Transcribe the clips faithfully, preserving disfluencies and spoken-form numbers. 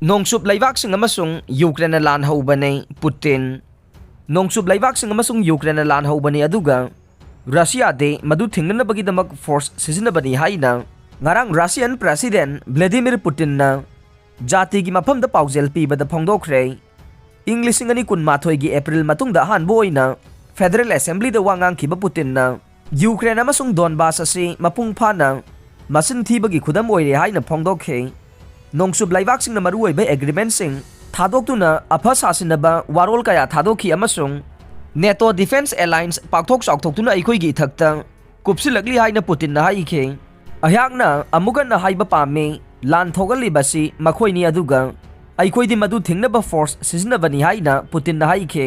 ꯅꯣꯡꯆꯨꯞ ꯂꯩꯕꯥꯛꯁꯤꯡ ꯑꯃꯁꯨꯡ ꯌꯨꯀ꯭ꯔꯦꯟꯅ ꯂꯥꯟ ꯍꯧꯕꯅꯤ꯫ ꯄꯨꯇꯤꯟ, ꯅꯣꯡꯆꯨꯞ ꯂꯩꯕꯥꯛꯁꯤꯡ ꯑꯃꯁꯨꯡ ꯌꯨꯀ꯭ꯔꯦꯟꯅ ꯂꯥꯟ ꯍꯧꯕꯅꯤ, ꯑꯗꯨꯒ ꯔꯁꯤꯌꯥꯗꯤ ꯃꯗꯨ ꯊꯤꯡꯅꯅꯕꯒꯤꯗꯃꯛ ꯐꯣꯔꯁ ꯁꯤꯖꯤꯟꯅꯕꯅꯤ ꯍꯥꯏꯅ ꯉꯔꯥꯡ ꯔꯁꯤꯌꯥꯟ ꯄ꯭ꯔꯦꯁꯤꯗꯦꯟ ꯚ꯭ꯂꯦꯗꯤꯃꯤꯔ ꯄꯨꯇꯤꯟꯅ ꯖꯥꯇꯤꯒꯤ ꯃꯐꯝꯗ ꯄꯥꯎꯖꯦꯜ ꯄꯤꯕꯗ ꯐꯣꯡꯗꯣꯛꯈ꯭ꯔꯦ꯫ ꯏꯪ ꯂꯤꯁꯤꯡ ꯑꯅꯤ ꯀꯨꯟꯃꯥꯊꯣꯏꯒꯤ ꯑꯦꯄ꯭ꯔꯤꯜ ꯃꯇꯨꯡꯗ ꯑꯍꯥꯟꯕ ꯑꯣꯏꯅ ꯐꯦꯗꯔꯦꯜ ꯑꯦꯁꯦꯝꯕ꯭ꯂꯤꯗ ꯋꯥ ꯉꯥꯡꯈꯤꯕ ꯄꯨꯇꯤꯟꯅ ꯌꯨꯀ꯭ꯔꯦꯟ ꯑꯃꯁꯨꯡ ꯗꯣꯟꯕꯥꯁ ꯑꯁꯤ ꯃꯄꯨꯡ ꯐꯥꯅ ꯃꯆꯤꯟ ꯊꯤꯕꯒꯤ ꯈꯨꯗꯝ ꯑꯣꯏꯔꯦ ꯍꯥꯏꯅ ꯐꯣꯡꯗꯣꯛꯈꯤ꯫ ꯅꯣꯡꯆꯨꯞ ꯂꯩꯕꯥꯛꯁꯤꯡꯅ ꯃꯔꯨꯑꯣꯏꯕ ꯑꯦꯒ꯭ꯔꯤꯃꯦꯟꯁꯤꯡ ꯊꯥꯗꯣꯛꯇꯨꯅ ꯑꯐ ꯁꯥꯁꯤꯟꯅꯕ ꯋꯥꯔꯣꯜ ꯀꯌꯥ ꯊꯥꯗꯣꯛꯈꯤ ꯑꯃꯁꯨꯡ ꯅꯦꯇꯣ ꯗꯤꯐꯦꯟꯁ ꯑꯦꯂꯥꯏꯟꯁ ꯄꯥꯛꯊꯣꯛ ꯆꯥꯎꯊꯣꯛꯇꯨꯅ ꯑꯩꯈꯣꯏꯒꯤ ꯏꯊꯛꯇ ꯀꯨꯞꯁꯤꯜꯂꯛꯂꯤ ꯍꯥꯏꯅ ꯄꯨꯇꯤꯟꯅ ꯍꯥꯏꯈꯤ꯫ ꯑꯩꯍꯥꯛꯅ ꯑꯃꯨꯛ ꯍꯟꯅ ꯍꯥꯏꯕ ꯄꯥꯝꯃꯤ, ꯂꯥꯟ ꯊꯣꯛꯍꯜꯂꯤꯕꯁꯤ ꯃꯈꯣꯏꯅꯤ, ꯑꯗꯨꯒ ꯑꯩꯈꯣꯏꯗꯤ ꯃꯗꯨ ꯊꯤꯡꯅꯕ ꯐꯣꯔꯁ ꯁꯤꯖꯤꯟꯅꯕꯅꯤ ꯍꯥꯏꯅ ꯄꯨꯇꯤꯟꯅ ꯍꯥꯏꯈꯤ꯫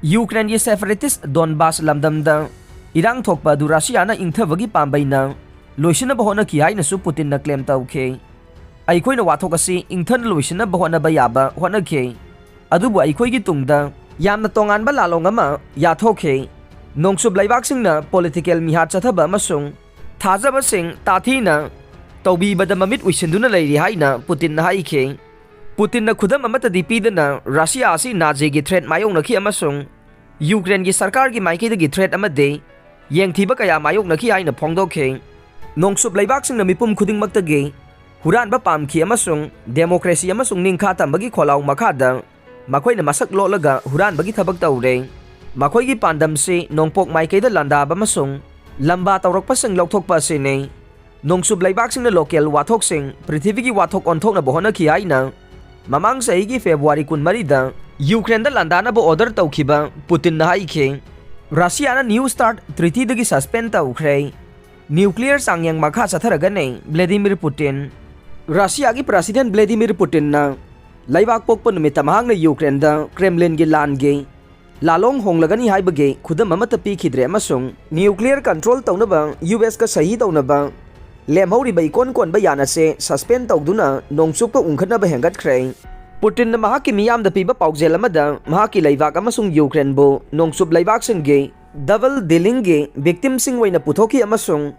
ꯌꯨꯀ꯭ꯔꯦꯟꯒꯤ ꯁꯦꯄꯔꯦꯇꯤꯁ ꯗꯣꯟꯕꯥꯁ ꯂꯝꯗꯝꯗ ꯏꯔꯥꯡ ꯊꯣꯛꯄ ꯑꯗꯨ ꯔꯁꯤꯌꯥꯅ ꯏꯪꯊꯕꯒꯤ ꯄꯥꯝꯕꯩꯅ ꯂꯣꯏꯁꯤꯟꯅꯕ ꯍꯣꯠꯅꯈꯤ ꯍꯥꯏꯅꯁꯨ ꯄꯨꯇꯤꯟꯅ ꯀ꯭ꯂꯦꯝ ꯇꯧꯈꯤ꯫ ꯑꯩꯈꯣꯏꯅ ꯋꯥꯊꯣꯛ ꯑꯁꯤ ꯏꯪꯊꯅ ꯂꯣꯏꯁꯤꯟꯅꯕ ꯍꯣꯠꯅꯕ ꯌꯥꯕ ꯍꯣꯠꯅꯈꯤ, ꯑꯗꯨꯕꯨ ꯑꯩꯈꯣꯏꯒꯤ ꯇꯨꯡꯗ ꯌꯥꯝꯅ ꯇꯣꯉꯥꯟꯕ ꯂꯥꯂꯣꯡ ꯑꯃ ꯌꯥꯊꯣꯛꯈꯤ꯫ ꯅꯣꯡꯆꯨꯞ ꯂꯩꯕꯥꯛꯁꯤꯡꯅ ꯄꯣꯂꯤꯇꯤꯀꯦꯜ ꯃꯤꯍꯥꯠ ꯆꯠꯊꯕ ꯑꯃꯁꯨꯡ ꯊꯥꯖꯕꯁꯤꯡ ꯇꯥꯊꯤꯅ ꯇꯧꯕꯤꯕꯗ ꯃꯃꯤꯠ ꯎꯏꯁꯤꯟꯗꯨꯅ ꯂꯩꯔꯤ ꯍꯥꯏꯅ ꯄꯨꯇꯤꯟꯅ ꯍꯥꯏꯈꯤ꯫ ꯄꯨꯇꯤꯟꯅ ꯈꯨꯗꯝ ꯑꯃꯠꯇꯗꯤ ꯄꯤꯗꯅ ꯔꯁꯤꯌꯥ ꯑꯁꯤ ꯅꯥꯖꯤꯒꯤ ꯊ꯭ꯔꯦꯠ ꯃꯥꯌꯣꯛꯅꯈꯤ ꯑꯃꯁꯨꯡ ꯌꯨꯀ꯭ꯔꯦꯟꯒꯤ ꯁꯔꯀꯥꯔꯒꯤ ꯃꯥꯏꯀꯩꯗꯒꯤ ꯊ꯭ꯔꯦꯠ ꯑꯃꯗꯤ ꯌꯦꯡꯊꯤꯕ ꯀꯌꯥ ꯃꯥꯌꯣꯛꯅꯈꯤ ꯍꯥꯏꯅ ꯐꯣꯡꯗꯣꯛꯈꯤ꯫ ꯅꯣꯡꯆꯨꯞ ꯂꯩꯕꯥꯛꯁꯤꯡꯅ ꯃꯤꯄꯨꯝ ꯈꯨꯗꯤꯡꯃꯛꯇꯒꯤ ꯍꯨꯔꯥꯟꯕ ꯄꯥꯝꯈꯤ ꯑꯃꯁꯨꯡ ꯗꯦꯃꯣꯀ꯭ꯔꯦꯁꯤ ꯑꯃꯁꯨꯡ ꯅꯤꯡꯈꯥ ꯇꯝꯕꯒꯤ ꯈꯣꯜꯂꯥꯎ ꯃꯈꯥꯗ ꯃꯈꯣꯏꯅ ꯃꯁꯛ ꯂꯣꯠꯂꯒ ꯍꯨꯔꯥꯟꯕꯒꯤ ꯊꯕꯛ ꯇꯧꯔꯦ꯫ ꯃꯈꯣꯏꯒꯤ ꯄꯥꯟꯗꯝꯁꯤ ꯅꯣꯡꯄꯣꯛ ꯃꯥꯏꯀꯩꯗ ꯂꯥꯟꯗꯥꯕ ꯑꯃꯁꯨꯡ ꯂꯝꯕꯥ ꯇꯧꯔꯛꯄꯁꯤꯡ ꯂꯧꯊꯣꯛꯄ ꯑꯁꯤꯅꯤ꯫ ꯅꯣꯡꯆꯨꯞ ꯂꯩꯕꯥꯛꯁꯤꯡꯅ ꯂꯣꯀꯦꯜ ꯋꯥꯊꯣꯛꯁꯤꯡ ꯄ꯭ꯔꯤꯊꯤꯕꯤꯒꯤ ꯋꯥꯊꯣꯛ ꯑꯣꯟꯊꯣꯛꯅꯕ ꯍꯣꯠꯅꯈꯤ ꯍꯥꯏꯅ ꯃꯃꯥꯡ ꯆꯍꯤꯒꯤ ꯐꯦꯕ꯭ꯔꯨꯋꯥꯔꯤ ꯀꯨꯟꯃꯔꯤꯗ ꯌꯨꯀ꯭ꯔꯦꯟꯗ ꯂꯥꯟꯗꯥꯅꯕ ꯑꯣꯔꯗꯔ ꯇꯧꯈꯤꯕ ꯄꯨꯇꯤꯟꯅ ꯍꯥꯏꯈꯤ꯫ ꯔꯁꯤꯌꯥꯅ ꯅ꯭ꯌꯨ ꯁ꯭ꯇꯥꯔꯠ ꯇ꯭ꯔꯤꯇꯤꯗꯒꯤ ꯁꯁꯄꯦꯟ ꯇꯧꯈ꯭ꯔꯦ꯫ ꯅ꯭ꯌꯨꯀ꯭ꯂꯤꯌꯔ ꯆꯥꯡꯌꯦꯡ ꯃꯈꯥ ꯆꯠꯊꯔꯒꯅꯤ ꯚ꯭ꯂꯦꯗꯤꯃꯤꯔ ꯄꯨꯇꯤꯟ꯫ ꯔꯁꯤꯌꯥꯒꯤ ꯄ꯭ꯔꯦꯁꯤꯗꯦꯟ ꯚ꯭ꯂꯦꯗꯤꯃꯤꯔ ꯄꯨꯇꯤꯟꯅ ꯂꯩꯕꯥꯛ ꯄꯣꯛꯄ ꯅꯨꯃꯤꯠꯇ ꯃꯍꯥꯛꯅ ꯌꯨꯀ꯭ꯔꯦꯟꯗ ꯀ꯭ꯔꯦꯝꯂꯤꯟꯒꯤ ꯂꯥꯟꯒꯤ ꯂꯥꯂꯣꯡ ꯍꯣꯡꯂꯒꯅꯤ ꯍꯥꯏꯕꯒꯤ ꯈꯨꯗꯝ ꯑꯃꯠꯇ ꯄꯤꯈꯤꯗ꯭ꯔꯦ ꯑꯃꯁꯨꯡ ꯅ꯭ꯌꯨꯀ꯭ꯂꯤꯌꯔ ꯀꯟꯇ꯭ꯔꯣꯜ ꯇꯧꯅꯕ ꯌꯨ ꯑꯦꯁꯀ ꯁꯍꯤ ꯇꯧꯅꯕ ꯂꯦꯝꯍꯧꯔꯤꯕ ꯏꯀꯣꯟ ꯀꯣꯟꯕ ꯌꯥꯟ ꯑꯁꯦ ꯁꯁꯄꯦꯟ ꯇꯧꯗꯨꯅ ꯅꯣꯡꯆꯨꯞꯀ ꯎꯪꯈꯠꯅꯕ ꯍꯦꯟꯒꯠꯈ꯭ꯔꯦ꯫ ꯄꯨꯇꯤꯟꯅ ꯃꯍꯥꯛꯀꯤ ꯃꯤꯌꯥꯝꯗ ꯄꯤꯕ ꯄꯥꯎꯖꯦꯜ ꯑꯃꯗ ꯃꯍꯥꯛꯀꯤ ꯂꯩꯕꯥꯛ ꯑꯃꯁꯨꯡ ꯌꯨꯀ꯭ꯔꯦꯟꯕꯨ ꯅꯣꯡꯆꯨꯞ ꯂꯩꯕꯥꯛꯁꯤꯡꯒꯤ ꯗꯕꯜ ꯗꯤꯂꯤꯡꯒꯤ ꯚꯤꯛꯇꯤꯝꯁꯤꯡ ꯑꯣꯏꯅ ꯄꯨꯊꯣꯛꯈꯤ ꯑꯃꯁꯨꯡ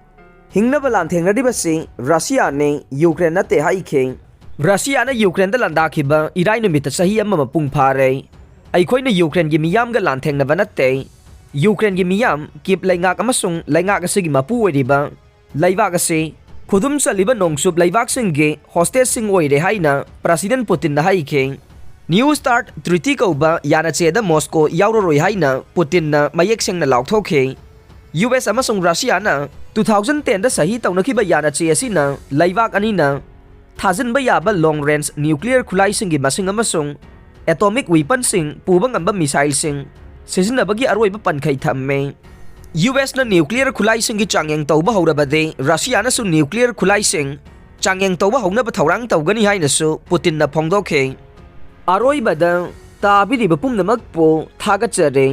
ꯍꯤꯡꯅꯕ ꯂꯥꯟꯊꯦꯡꯅꯔꯤꯕꯁꯤ ꯔꯁꯤꯌꯥꯅꯤ, ꯌꯨꯀ꯭ꯔꯦꯟ ꯅꯠꯇꯦ ꯍꯥꯏꯈꯤ꯫ ꯔꯁꯤꯌꯥꯅ ꯌꯨꯀ꯭ꯔꯦꯟꯗ ꯂꯥꯟꯗꯥꯈꯤꯕ ꯏꯔꯥꯏ ꯅꯨꯃꯤꯠꯇ ꯆꯍꯤ ꯑꯃ ꯃꯄꯨꯡ ꯐꯥꯔꯦ꯫ ꯑꯩꯈꯣꯏꯅ ꯌꯨꯀ꯭ꯔꯦꯟꯒꯤ ꯃꯤꯌꯥꯝꯒ ꯂꯥꯟꯊꯦꯡꯅꯕ ꯅꯠꯇꯦ꯫ ꯌꯨꯀ꯭ꯔꯦꯟꯒꯤ ꯃꯤꯌꯥꯝ ꯀꯤꯞ ꯂꯩꯉꯥꯛ ꯑꯃꯁꯨꯡ ꯂꯩꯉꯥꯛ ꯑꯁꯤꯒꯤ ꯃꯄꯨ ꯑꯣꯏꯔꯤꯕ ꯂꯩꯕꯥꯛ ꯑꯁꯤ ꯈꯨꯗꯨꯝ ꯆꯜꯂꯤꯕ ꯅꯣꯡꯆꯨꯞ ꯂꯩꯕꯥꯛꯁꯤꯡꯒꯤ ꯍꯣꯁꯇꯦꯖꯁꯤꯡ ꯑꯣꯏꯔꯦ ꯍꯥꯏꯅ ꯄ꯭ꯔꯁꯤꯗꯦꯟ ꯄꯨꯇꯤꯟꯅ ꯍꯥꯏꯈꯤ꯫ ꯅ꯭ꯌꯨ ꯁ꯭ꯇꯥꯔꯠ ꯇ꯭ꯔꯤꯇꯤ ꯀꯧꯕ ꯌꯥꯅꯆꯦꯗ ꯃꯣꯁꯀꯣ ꯌꯥꯎꯔꯔꯣꯏ ꯍꯥꯏꯅ ꯄꯨꯇꯤꯟꯅ ꯃꯌꯦꯛ ꯁꯦꯡꯅ ꯂꯥꯎꯊꯣꯛꯈꯤ꯫ ꯌꯨ ꯑꯦꯁ ꯑꯃꯁꯨꯡ ꯔꯁꯤꯌꯥꯅ ꯇꯨ ꯊꯥꯎꯖꯟ ꯇꯦꯟꯗ ꯁꯍꯤ ꯇꯧꯅꯈꯤꯕ ꯌꯥꯅꯆꯦ ꯑꯁꯤꯅ ꯂꯩꯕꯥꯛ ꯑꯅꯤꯅ ꯊꯥꯖꯤꯟꯕ ꯌꯥꯕ ꯂꯣꯡ ꯔꯦꯟꯖ ꯅ꯭ꯌꯨꯀ꯭ꯂꯤꯌꯔ ꯈꯨꯠꯂꯥꯏꯁꯤꯡꯒꯤ ꯃꯁꯤꯡ ꯑꯃꯁꯨꯡ ꯑꯦꯇꯣꯃꯤꯛ ꯋꯤꯄꯟꯁꯤꯡ ꯄꯨꯕ ꯉꯝꯕ ꯃꯤꯁꯥꯏꯜꯁꯤꯡ ꯁꯤꯖꯤꯟꯅꯕꯒꯤ ꯑꯔꯣꯏꯕ ꯄꯟꯈꯩ ꯊꯝꯃꯦ꯫ ꯌꯨ ꯑꯦꯁꯅ ꯅ꯭ꯌꯨꯀ꯭ꯂꯤꯌꯔ ꯈꯨꯠꯂꯥꯏꯁꯤꯡꯒꯤ ꯆꯥꯡꯌꯦꯡ ꯇꯧꯕ ꯍꯧꯔꯕꯗꯤ ꯔꯁꯤꯌꯥꯅꯁꯨ ꯅ꯭ꯌꯨꯀ꯭ꯂꯤꯌꯔ ꯈꯨꯠꯂꯥꯏꯁꯤꯡ ꯆꯥꯡꯌꯦꯡ ꯇꯧꯕ ꯍꯧꯅꯕ ꯊꯧꯔꯥꯡ ꯇꯧꯒꯅꯤ ꯍꯥꯏꯅꯁꯨ ꯄꯨꯇꯤꯟꯅ ꯐꯣꯡꯗꯣꯛꯈꯤ꯫ ꯑꯔꯣꯏꯕꯗ ꯇꯥꯕꯤꯔꯤꯕ ꯄꯨꯝꯅꯃꯛꯄꯨ ꯊꯥꯒꯠꯆꯔꯤ꯫